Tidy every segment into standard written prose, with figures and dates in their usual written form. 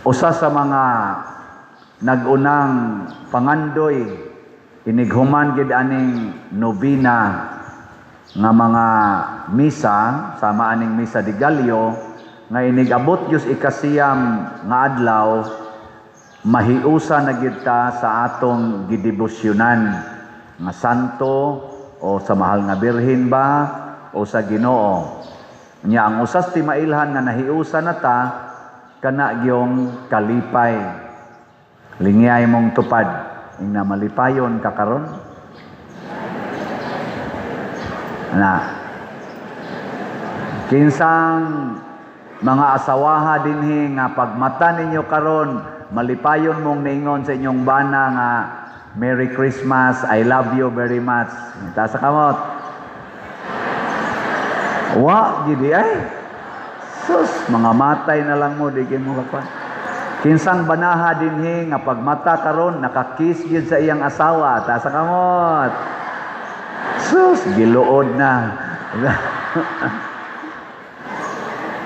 Usa sa mga nagunang pangandoy inighuman gid aning nobina nga mga misa, sama aning Misa de Gallo, nga inigabot gyud 9 nga adlaw, mahiusa na gyud ta sa atong gidebosyonan nga santo o sa mahal nga Birhen ba o sa Ginoo. Nya ang usas timailhan nga nahiusa na ta kana gyong kalipay. Lingyay mong tupad ing na malipayon ka karon na. Kinsang mga asawaha dinhi nga pagmata ninyo karon malipayon mong niingon sa inyong bana nga "Merry Christmas, I love you very much"? Taas sa kamot. Wa gidi ay. Sus, mga matay na lang mo, di gyud mo kakuan. Kinsang banaha dinhi nga pagmata karon nakakiss gyud sa iyang asawa? Taas sa kamot. Sus, giluod na.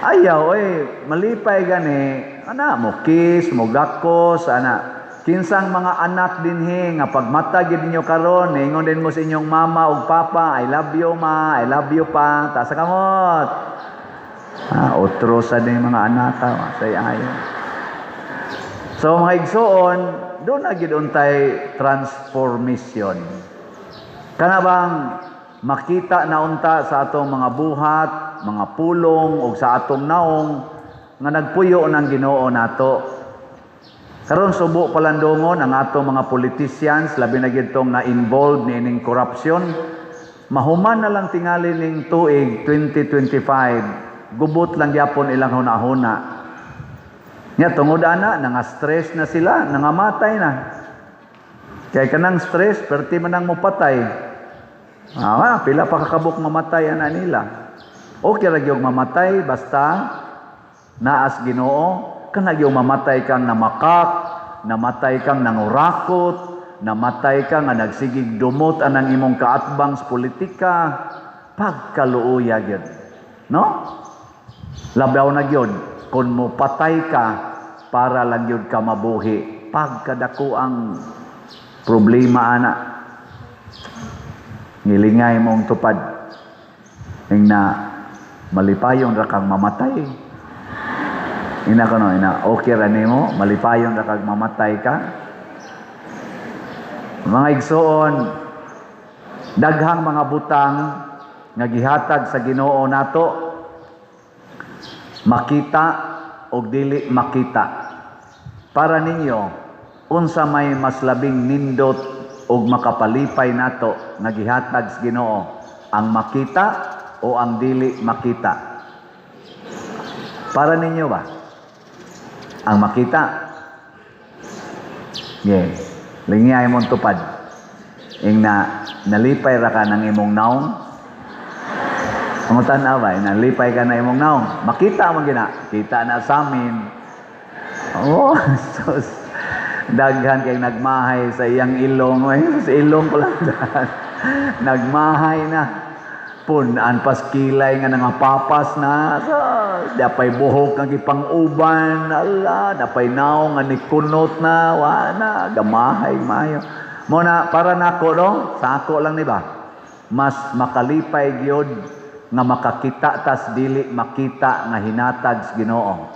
Ayaw eh, malipay gani, ana mo kiss, mo gakos, ana. Kinsang mga anak dinhi nga pagmata gid ninyo karon, ningon din mo sa inyong mama ug papa, "I love you, ma, I love you, pa"? Taas sa kamot. Ah, otro sa din mga anak ka, say ayo. So mga igsuon, doon na gid untay transformation. Kana bang makita na unta sa atong mga buhat, mga pulong ug sa atong naong nga nagpuyo ng Ginoo nato. Karon subo palandongon ang atong mga politicians, labi na gyud tong na-involved niining corruption. Mahuman na lang tingali ning tuig 2025, gubot lang gyapon ilang hunahuna. Nya tungod ana nga stress na sila, nangamatay na. Kay kanang stress, perti man ang mopatay. Ah, pila pa kakabok mamatay ana nila. Okay ra gyud mamatay basta naas Ginoo. Kana gyud mamatay kang namakak, namatay kang nangurakot, namatay ka nga nagsigig dumot anang imong kaatbang sa politika, pagkaluoya gyud. No? Labaw na gyud kung mo patay ka para lang gyud ka mabuhi. Pagkadako ang problema ana. Ngilingay mong tupad. Ing na malipayon ra kang mamatay. Ina ko no, ina okay ra nimo, malipayon ra kag mamatay ka. Mga igsuon, daghang mga butang nga gihatag sa Ginoo nato, makita o dili makita. Para ninyo, unsa may mas labing nindot og makapalipay nato nga gihatag sa Ginoo, ang makita o ang dili makita? Para ninyo ba? Ang makita. Yeah. Lingyay mong tupad. Ing na nalipay ra ka ng imong naong. Pangutan na ba? Nalipay ka na imong naong. Makita man gina. Kita na sa amin. Oh, sus. Daghan kay nagmahay sa iyang ilong. Ay, sa ilong ko lang. Nagmahay na. Punan pas kilay nga nangapapas na. So, dapay buhok nga gipang-uban. Ala, dapay naong nga nikunot na. Wa na, gamahay mayo. Mo na, para nako no, sa ako lang ni ba? Mas makalipay gyud nga makakita tas dili makita nga hinatag sa Ginoo.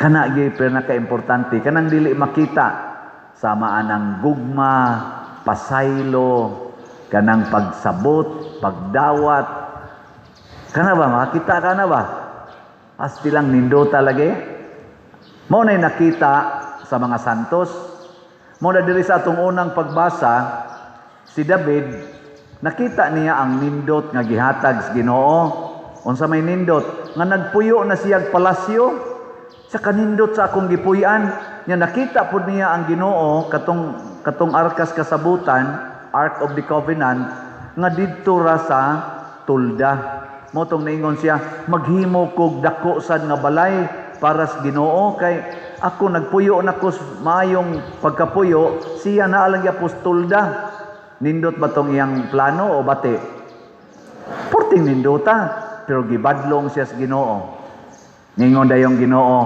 Kana gyud pinaka-importante, kanang dili makita sama anang gugma, pasaylo, kanang pagsabot, pagdawat. Kana ba makita ka na ba? Asti lang nindota lagi. Mao na nakita sa mga santos. Mao na diri sa atong unang pagbasa, si David nakita niya ang nindot nga gihatag sa Ginoo. Unsa may nindot? Nga nagpuyo na siyag palasyo sa kanindot sa akong gipuy-an. Nya nakita pud niya ang Ginoo katong katong arkas kasabutan, Ark of the Covenant, nga didto ra sa tulda. Mo tong niingon siya, "Maghimo kog dako sad nga balay para sa Ginoo kay ako nagpuyo na ko maayong pagkapuyo, siya naa lang gyapon sa tulda." Nindot ba tong iyang plano o bati? Porting nindota, pero gibadlong siya sa Ginoo. Ningon dayong Ginoo,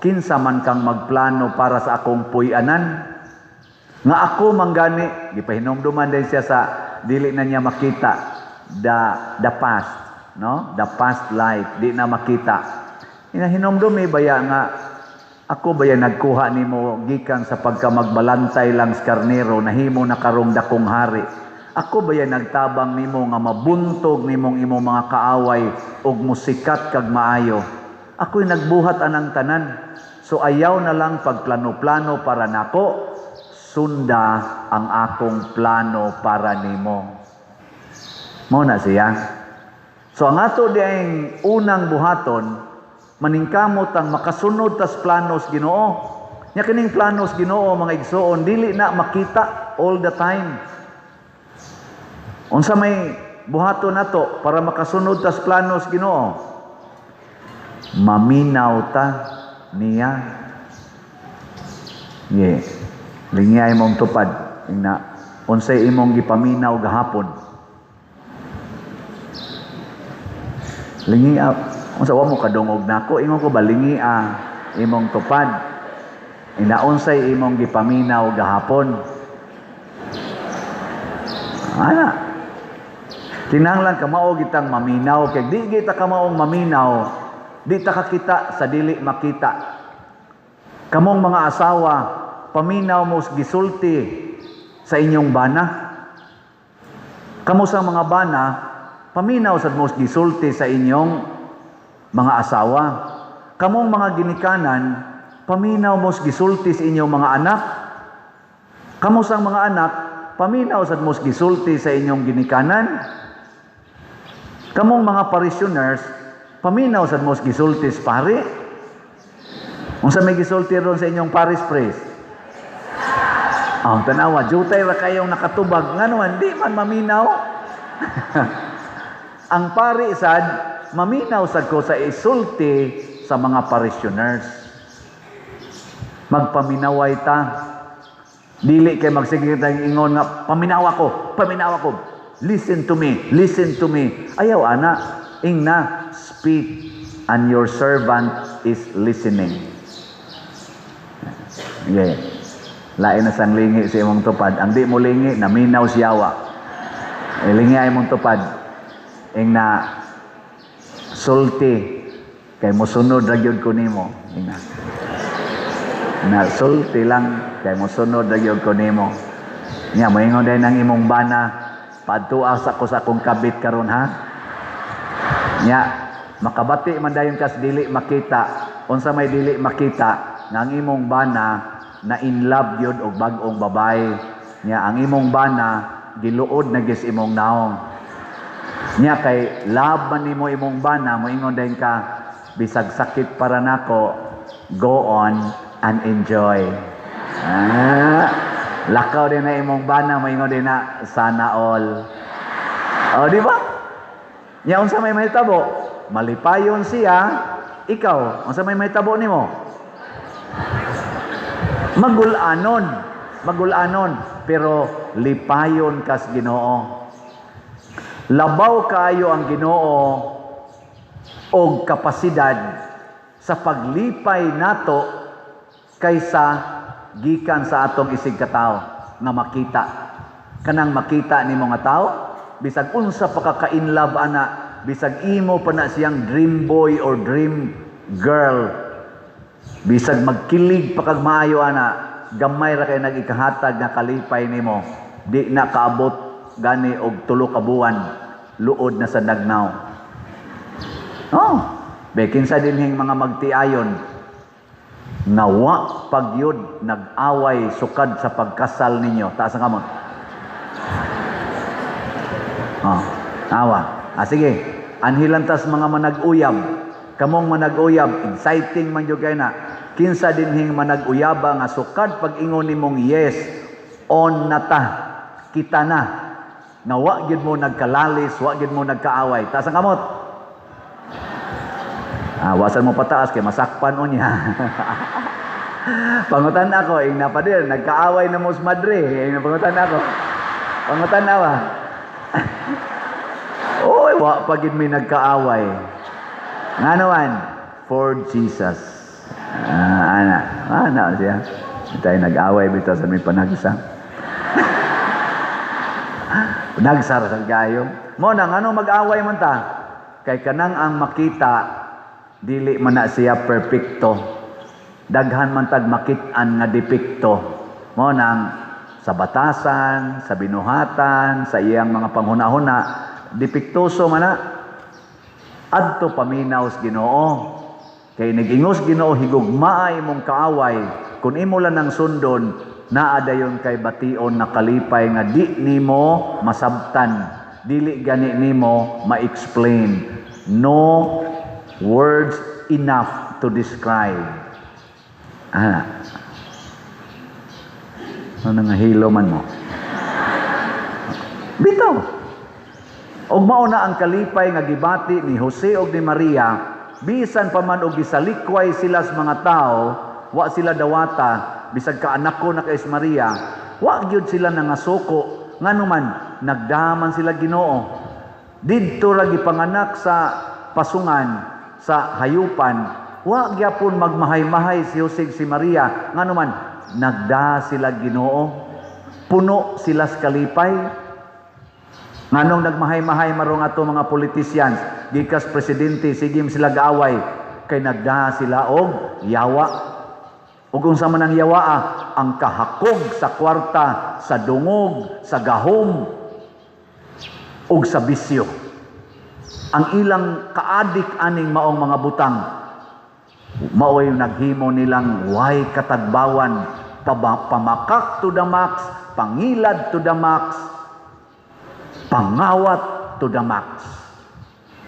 Kinsa man kang magplano para sa akong puy-anan? Nga ako manggani, gipahinumduman din siya sa dili na niya makita the past, no? The past life, di na makita. Inahinumdumi baya nga ako baya nagkuha nimo gikan sa pagka magbalantay lang sa karnero, nahimo na karong dakong hari. Ako baya nagtabang nimo nga mabuntog nimong imong mga kaaway ug musikat kag maayo. Ako'y nagbuhat anang tanan. So ayaw na lang pagplano-plano para nako, sunda ang akong plano para nimo. Mao na siya. So ang ato diayng unang buhaton, maningkamot ang makasunod tas planos Ginoo. Nya kining planos Ginoo, mga igsoon, dili na makita all the time. Unsa may buhaton nato para makasunod tas planos Ginoo? Maminaw ta niya. Ye. Lingi imong tupad. Ingna, unsay imong gipaminaw gahapon? Lingi unsa, wa mo kadungog nako, ingon ko ba, lingi imong tupad. Ingna, unsay imong gipaminaw gahapon? Ana. Kinahanglan kamao gitang maminaw, kay di kita kamaong maminaw, di ta kakita sa dili makita. Kamong mga asawa, paminaw mo gisulti sa inyong bana. Kamo sa mga bana, paminaw sad mo gisulti sa inyong mga asawa. Kamong mga ginikanan, paminaw mo gisulti sa inyong mga anak. Kamo sa mga anak, paminaw sad mo gisulti sa inyong ginikanan. Kamong mga parishioners, paminaw sad mo gisulti sa pari. Unsa may gisulti ron sa inyong parish priest? Oh, tanawa, jutay ra kayong nakatubag. Ngano man, di man maminaw. Ang pari sad, maminaw sad ko sa isulti sa mga parishioners. Magpaminaway ta. Dili kay magsige tayong ingon nga, "Paminaw ako, paminaw ako. Listen to me, listen to me." Ayaw ana, ingna, "Speak and your servant is listening." Yeah. Lain na sang lingi sa imong tupad. Ang di mo lingi, naminaw siyawa. E, lingi ay imong tupad. Ingna, "Sulti kay mosunod ra gyud ko nimo." Ingna. Na, "Sulti lang kay mosunod ra gyud ko nimo." Nya moingon din ang imong bana, "Padtua sa ko sa akong kabit karon ha." Nya makabati man dayon kas dili makita. Unsa may dili makita? Nga ang imong bana na in love gyud og bag-ong babae. Nya ang imong bana giluod na gis imong naong. Nya kay love man nimo imong bana, moingon dayon ka, "Bisag sakit para nako, go on and enjoy." Ah, lakaw din na imong bana, moingon din na, "Sana all." O, di ba? Nya unsa may mahitabo? Malipayon siya, ikaw, unsa may mahitabo nimo? Magulanon, magulanon, pero lipayon kas Ginoo. Labaw kaayo ang Ginoo og kapasidad sa paglipay nato kaysa gikan sa atong isig katawo nga makita. Kanang makita nimo nga tao, bisag unsa pa ka ka-in love ana, bisag imo pa na siyang dream boy or dream girl, bisag magkilig pa kag maayo ana, gamay ra kay nag-ikahatag nga kalipay nimo, di na kaabot gani og 3 ka buwan, luod na sa dagnaw. Oh, be kinsa dinhing mga magtiayon nga wa pagyud nag-away sukad sa pagkasal ninyo? Taas ang kamot. Oh, awa. Ah, sige. Anhilan tas mga manag-uyab. Kamong manag-uyab, exciting man jud kay na. Kinsa dinhing manag-uyaba nga sukad pag-ingon nimong yes, on na ta. Kita na. Nga wa gyud mo nagkalalis, wa gyud mo nagkaaway. Taas ang kamot. Ah, wasan mo pataas kay masakpan unya. Pangutan ako, ing napadir, nagkaaway na mo sa madre. Ing pangutan ako. Pangutan na ba? Oy, wa pa gid mi nagkaaway. Ngano man? For Jesus. Ah, ana, ana siya. Tayo nag-away bitaw sa may panagsa. Nagsara sa gayo. Mo nang ano mag-away man ta? Kay kanang ang makita, dili man na siya perpekto. Daghan man tag makit-an nga depekto. Mo nang sa batasan, sa binuhatan, sa iyang mga panghuna-huna, depektoso man na. Adto paminaw sa Ginoo. Kay nag-ingos Ginoo, "Higugmaa imong kaaway." Kung imo lang ang sundon, naa dayon kay bation na kalipay nga di nimo masabtan, dili gani nimo ma-explain. No words enough to describe. Ah. Ano nga hilo man mo? Bitaw. Og mao na ang kalipay nga gibati ni Jose og ni Maria, bisan pa man og gisalikway sila sa mga tao, wa sila dawata, bisag kaanak ko na kay si Maria, wa gyud sila nangasuko. Ngano man, nagdaman sila Ginoo. Didto ra gipanganak sa pasungan, sa hayupan, wa gyapon magmahay-mahay si Jose ug si Maria. Ngano man, nagda sila Ginoo. Puno sila sa kalipay. Nganong nagmahay-mahay marong ato mga politicians, gikas presidente, sige sila gaaway, kay nagda sila og yawa. Ug unsa man ang yawaa? Ang kahakog sa kwarta, sa dungog, sa gahom, ug sa bisyo. Ang ilang kaadik aning maong mga butang, mao'y naghimo nilang way katagbawan, pamakak to the max, pangilad to the max, pangawat to the max.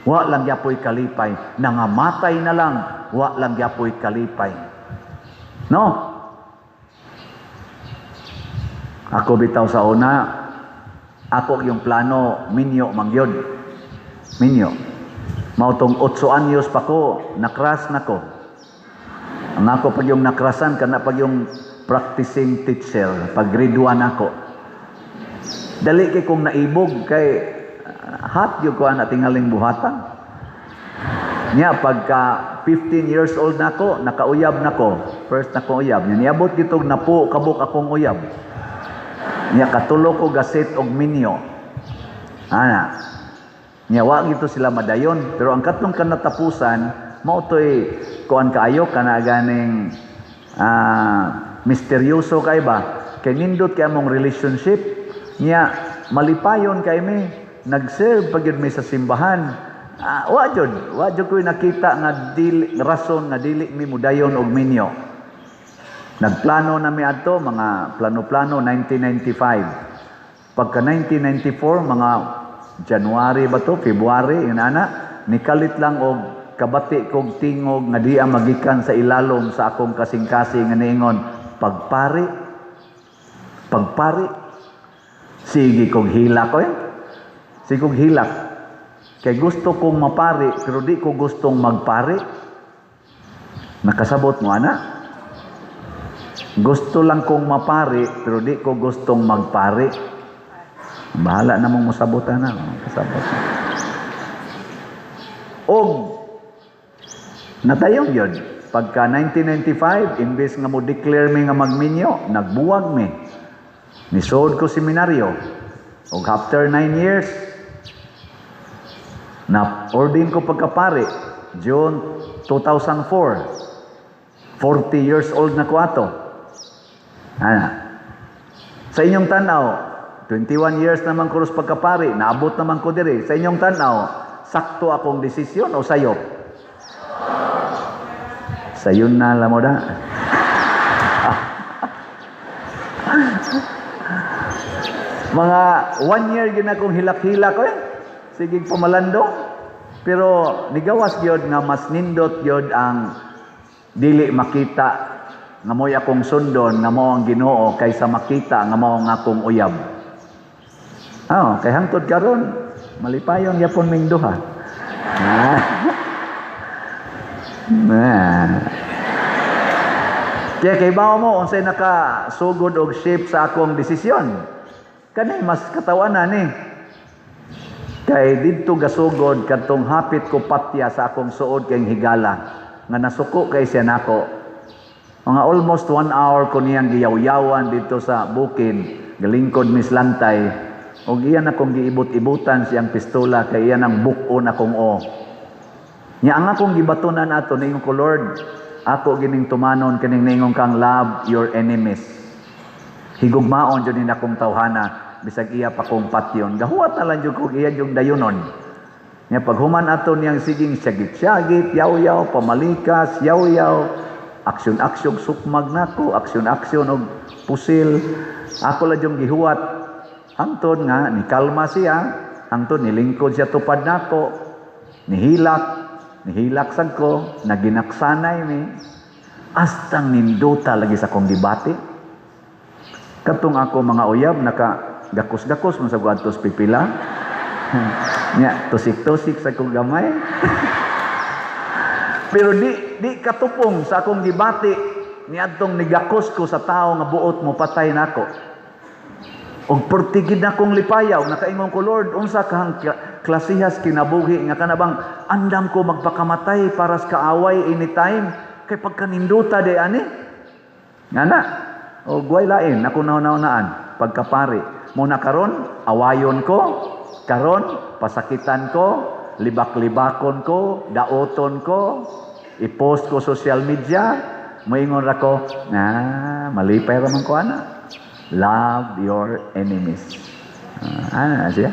Wa lang gyapoy kalipay, nangamatay na lang, wa lang gyapoy kalipay. No? Ako bitaw sa una, ako yung plano, minyo mangyod. Minyo. Mao tong 8 anyos pa ko, nakras na ko. Ang ako pag yung nakrasan, kana pag yung practicing teacher, pag grade 1 ako. Dali kay kong naibog, kay hot yung ko ana tingaling buhatan. Nya pagka 15 years old na ako, nakauyab na ko. First na ko uyab. Nya niabot gitog napo kabuk akong uyab. Nya katulo ko gaset og minyo. Ana. Nya wa gito sila madayon, pero ang katong kanatapusan mao toy kuan kaayo kana ganing misteryoso kay ba, kay nindot kay among relationship. Nya malipayon kay mi, nag-serve pa gyud mi sa simbahan. Wa jud ko'y nakita nga dili rason nga dili mi mudayon og minyo. Nagplano na mi adto, mga plano-plano, 1995. Pagka 1994, mga January ba to, February, yun ana, nikalit lang og kabati kog tingog nga di ang magikan sa ilalom sa akong kasing-kasing nga niingon, "Pagpari, pagpari." Sige kog hilak ko eh. Sige kog hilak. Kay gusto kong mapari, pero di ko gustong magpari. Nakasabot mo, ana? Gusto lang kong mapari, pero di ko gustong magpari. Bahala na mong musabotan na. Kasabot na. Og natayong yun. Pagka 1995, imbes nga mo declare mi nga magminyo, nagbuwag mi. Nisood ko seminaryo. Og after 9 years, na-ordain ko pagkapari, June 2004. 40 years old na ko ato. Ana. Sa inyong tanaw, 21 years naman ko ros pagkapari, naabot naman ko diri. Sa inyong tanaw, sakto akong desisyon o sayop? Sayon na lang mo da. Mga 1 year gina akong hilak-hilak ko eh. Sige pamalandong. Pero nigawas gyud nga mas nindot gyud ang dili makita nga mo'y akong sundon nga mao ang Ginoo kaysa makita nga mao ang akong uyab. Oh, kay hangtod karon malipayon gyapon ming duha. Nah. Kaya kay bawo mo unsay nakasugod og shape sa akong desisyon. Kani mas katawanan ni. Kay didto gasugod kadtong hapit ko patya sa akong suod kay higala. nga nasuko kay siya nako. Mga almost one hour ko niyang giyawyawan dito sa bukid, galingkod mis lantay. Og iyan akong giibot-ibutan siyang pistola kay iyan ang buk-on akong o. Nya ang akong gibatunan ato, ningon ko, "Lord, ako gining tumanon kining ningon kang love your enemies. Higugmaon jud ni akong tawhana bisag iya pa kong patyon." Gahuwat na lang jud ko iya yung dayunon. Nya paghuman ato niyang siging syagit-syagit, yaw-yaw, pamalikas, yaw-yaw, aksyon-aksyon sukmag nako, aksyon-aksyon og pusil. Ako lang yung gihuwat. Hangtod nga nikalma siya, hangtod nilingkod siya tupad nako, nihilak, nihilak sad ko, naginaksanay mi. Astang nindota lagi sa akong gibati. Katong ako mga uyab naka gakos-gakos man sa adtos pipila. Nya tusik-tusik sa akong gamay. Pero di di katupong sa akong gibati niadtong nigakos ko sa tao nga buot mo patay nako. Og pertigid na kong lipayaw, nakaingon ko, "Lord, unsa kahang klasihas kinabuhi nga kanabang andam ko magpakamatay para sa kaaway anytime kay pagkaninduta di ani." Nga na, og way lain ako nauna-unaan pagkapari. Muna karon awayon ko, karon pasakitan ko, libak-libakon ko, daoton ko, i-post ko social media, moingon ra ko, na malipay ra man ko ana. Love your enemies. Ah, ana na siya.